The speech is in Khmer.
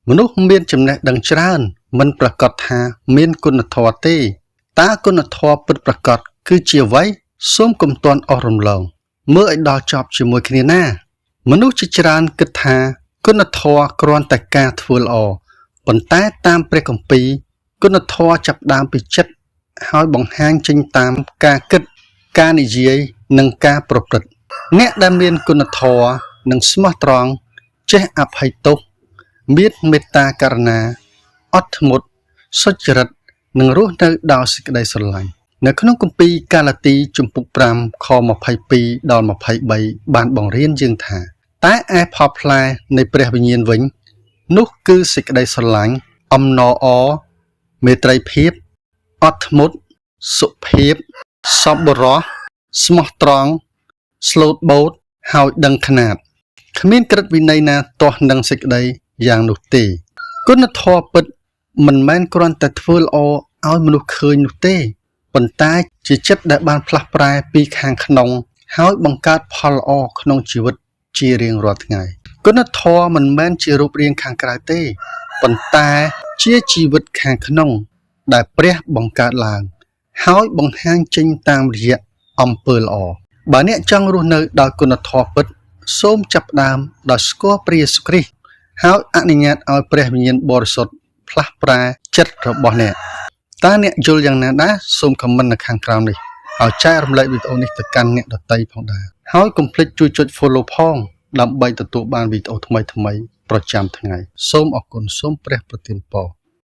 មនុស្សមានចំណេះដឹងច្រើន មិនប្រាកដថាមានគុណធម៌ទេតើគុណធម៌ពិតប្រាកដគឺជាអ្វីសូមកុំទាន់អស់រំលង មើលឲ្យដល់ចប់ជាមួយគ្នាណា មនុស្សជាច្រើនគិតថាគុណធម៌គ្រាន់តែការធ្វើល្អប៉ុន្តែតាមព្រះគម្ពីរគុណធម៌ចាប់ផ្ដើមពីចិត្តហើយបង្ហាញចេញតាមការគិតការនិយាយនិងការប្រព្រឹត្តអ្នកដែលមានគុណធម៌និងស្មោះត្រង់ចេះអភ័យទោសមានមេត្តាករុណាអត់ធ្មត់សុចរិតនិងរស់នៅដោយសេចក្តីស្រឡាញ់នៅក្នុងគម្ពីរកាឡាទីជំពូក5ខ22ដល់23បានបង្រៀនយើងថា តែឯផលផ្លែនៃព្រះវិញ្ញាណវិញ នោះគឺសេចក្តីស្រឡាញ់អំណរអមេត្រីភាពអត់ធ្មត់សុភាពសប្បុរសស្មោះត្រង់ស្លូតបូតហើយដឹងខ្នាតគ្មានក្រឹតវិន័យណាទាស់នឹងសេចក្តីយ៉ាងនោះទេគុណធម៌ពិតមិនមែនគ្រាន់តែធ្វើល្អឲ្យមនុស្សឃើញនោះទេប៉ុន្តែជាចិត្តដែលបានផ្លាស់ប្រែពីខាងក្នុងហើយបង្កើតផលល្អក្នុងជីវិតជារៀងរាល់ថ្ងៃគុណធម៌មិនមែនជារូបរាងខាងក្រៅទេប៉ុន្តែជាជីវិតខាងក្នុងដែលព្រះបង្កើតឡើងហើយបង្ហាញចេញតាមរយៈអំពើល្អបើអ្នកចង់រស់នៅដោយគុណធម៌ពិតសូមចាប់ផ្ដើមដោយស្គាល់ព្រះយេស៊ូវគ្រីស្ទហើយអនុញ្ញាតឲ្យព្រះវិញ្ញាណបរិសុទ្ធផ្លាស់ប្រែចិត្តរបស់អ្នកតើអ្នកយល់យ៉ាងណាដែរសូម comment នៅខាងក្រោមនេះហើយចែករំលែកវីដេអូនេះទៅកាន់អ្នកដទៃផងដែរហើយកុំភ្លេចជួយចុច follow ផងដើម្បីទទួលបានវីដេអូថ្មីៗប្រចាំថ្ងៃសូមអរគុណសូមព្រះប្រទានពរ។